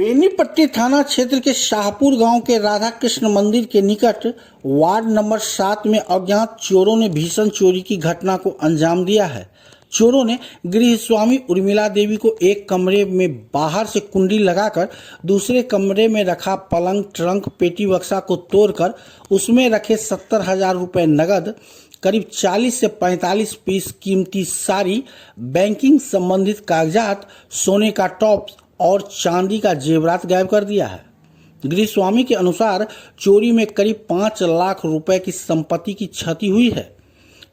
बेनीपट्टी थाना क्षेत्र के शाहपुर गांव के राधा कृष्ण मंदिर के निकट वार्ड नंबर 7 में अज्ञात चोरों ने भीषण चोरी की घटना को अंजाम दिया है। चोरों ने गृह स्वामी उर्मिला देवी को एक कमरे में बाहर से कुंडी लगाकर दूसरे कमरे में रखा पलंग, ट्रंक, पेटी बक्सा को तोड़कर उसमें रखे 70,000 रुपए नगद, करीब 40 से 45 पीस कीमती साड़ी, बैंकिंग संबंधित कागजात, सोने का टॉप्स और चांदी का जेवरात गायब कर दिया है। गृह स्वामी के अनुसार चोरी में करीब 5 लाख रुपए की संपत्ति की क्षति हुई है।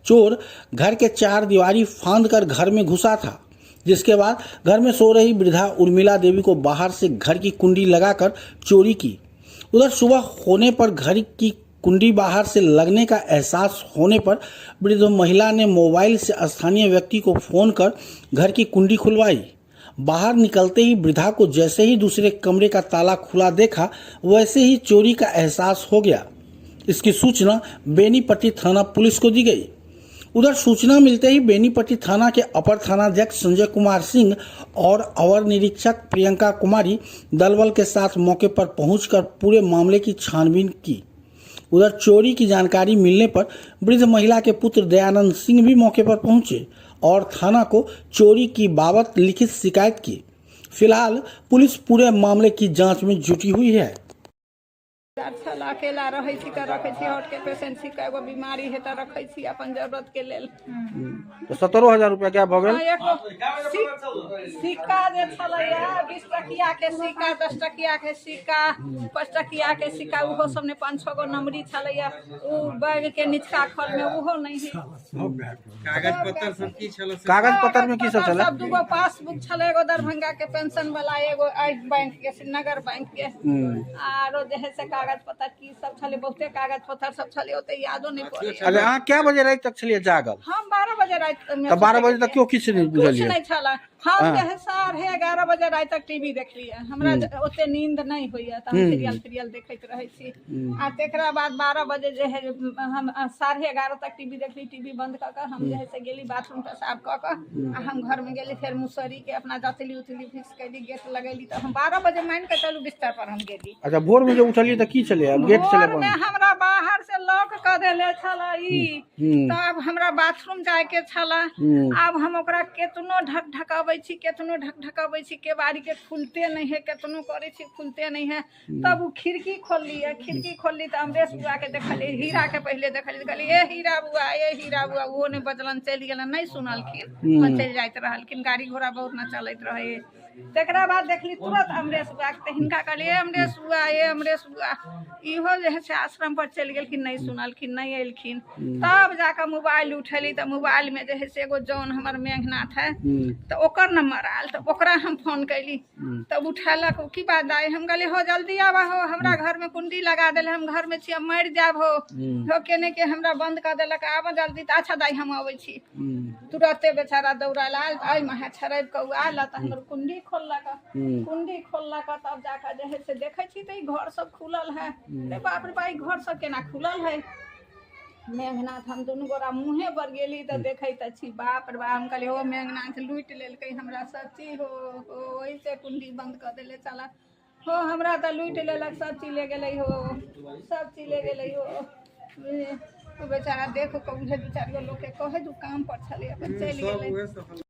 चोर घर के चार दीवारी फांद कर घर में घुसा था, जिसके बाद घर में सो रही वृद्धा उर्मिला देवी को बाहर से घर की कुंडी लगाकर चोरी की। उधर सुबह होने पर घर की कुंडी बाहर से लगने का एहसास होने पर वृद्ध महिला ने मोबाइल से स्थानीय व्यक्ति को फोन कर घर की कुंडी खुलवाई। बाहर निकलते ही वृद्धा को जैसे ही दूसरे कमरे का ताला खुला देखा, वैसे ही चोरी का एहसास हो गया। इसकी सूचना बेनीपट्टी थाना पुलिस को दी गई। उधर सूचना मिलते ही बेनीपट्टी थाना के अपर थानाध्यक्ष संजय कुमार सिंह और अवर निरीक्षक प्रियंका कुमारी दलबल के साथ मौके पर पहुंचकर पूरे मामले की छानबीन की। उधर चोरी की जानकारी मिलने पर वृद्ध महिला के पुत्र दयानंद सिंह भी मौके पर पहुंचे और थाना को चोरी की बाबत लिखित शिकायत की। फिलहाल पुलिस पूरे मामले की जांच में जुटी हुई है। छल अकेला रहै छी तऽ रखै छी, हार्टके पेशेंट छी, कएगो बीमारी है तऽ रखै छी अपन जरूरतके लेल। तऽ 70,000 रुपया क्या भऽ गेल? हँ, एगो सिक्का जे छलैया, 20 टकिया के सिक्का, 10 टकिया के सिक्का, 5 टकिया के सिक्का, ओहो सब ने 5-6 गो नमरी छलैया ओ बैग के निचका खल में, ओहो नहीं है। कागज पत्तर सब की छल? कागज पत्तर में की सब छलै? सब दूगो पासबुक छलै, एगो दरभंगा के पेंशन वाला, एगो एहि बैंक के, श्रीनगर बैंक के। आरो जे है से कागज पत्तर की सब छलै, बहुते कागज पत्तर सब छलै, ओते यादो नहि पड़ैया। अच्छा, अहाँ कै बजे राति तक छलियै जागल? हम 12 बजे राति मे। तऽ 12 बजे तक केओ किछु नहि कुछ बुझलियै? नहि छलै। हम जे है 11:30 बजे राति तक टीवी देखलियै। हमरा ओते नींद नहि होइया तऽ हम सीरियल सीरियल देखैत रहै छी। आ तकरा बाद 12 बजे जे है हम 11:30 तक टीवी देखली। टीवी बंद कऽ कऽ हम जे है से गेली बाथरूम पेशाब कऽ कऽ आ हम घरमे गेली, फेर मुसहरी के अपना जतली उतली फिक्स कैली, गेट लगैली। तऽ हम 12 बजे मान कऽ चलू बिस्तर पर हम गेली। अच्छा, भोर में जे उठलियै तऽ की छलै? गेट छलै भोर में बंद? हमरा बाहर से लॉक कऽ देले छलै ई। तब हमरा बाथरूम जाय के छलै। आब हम ओकरा केतनो ढक ढकाबै छी, केतनो ढक ढकाबै छी, केबाड़ी के खुलते नहीं है। केतनो करै छी, खुलते नहीं है। तब उ खिड़की खोलली है। खिड़की खोलली तऽ अमरेश बुआ के देखली, हीरा के पहिले देखली। कहली, ए हीरा बुआ, ए हीरा बुआ। ओहो नहि बजलन, चलि गेलन, नहि सुनलखिन, चलि जाइत रहलखिन। गाड़ी घोड़ा बहुत न चलैत रहै। तकरा बाद देखली तुरंत अमरेश बुआ के, तऽ हिनका कहली, ए अमरेश बुआ, ए अमरेश बुआ। इहो जे है से आश्रम पर चलि गेलखिन, नहि सुनलखिन, नहि एलखिन। तब जाकऽ मोबाइल उठेली तऽ मोबाइल में जे है से एगो जौन हमर मेघनाथ है, तऽ ओकर नंबर आयल, तऽ ओकरा हम फोन कैली। तब उठेलक, की बात दाइ? हम कहली, हो जल्दी आबा हो, हमरा घर में कुंडी लगा देले, हम घर में छी, हम मरि जायब हो, हो केने के हमरा बंद कऽ देलक, आबऽ जल्दी। तऽ अच्छा दाइ, हम अबै छी। तुरते बेचारा दौड़ल आयल, तऽ एहि महे छड़पि कऽ ओ आयल तऽ हमर कुंडी खोललक। कुंडी खोललक, तब जाकऽ जे है से देखै छी तऽ ई घर सब खुलल है। अरे बाप रे बा, ई घर सब केना खुलल है? मेघनाथ हम दुनू गोरा मुँहे पर गेली तऽ देखैत छी, बाप रे बाप। हम कहलियै, हो मेघनाथ, लूटि लेलकै हमरा सब चीज हो, हो ओहिसँ कुंडी बंद कऽ देले चला हो। हमरा तऽ लूटि लेलक, सब चीज ले गेलै हो, सब चीज ले गेलै हो। ओ बेचारा देख कऽ उहे दू चारि गो लोकके कहै, दू काम पर छलै, अपन चलि गेलै।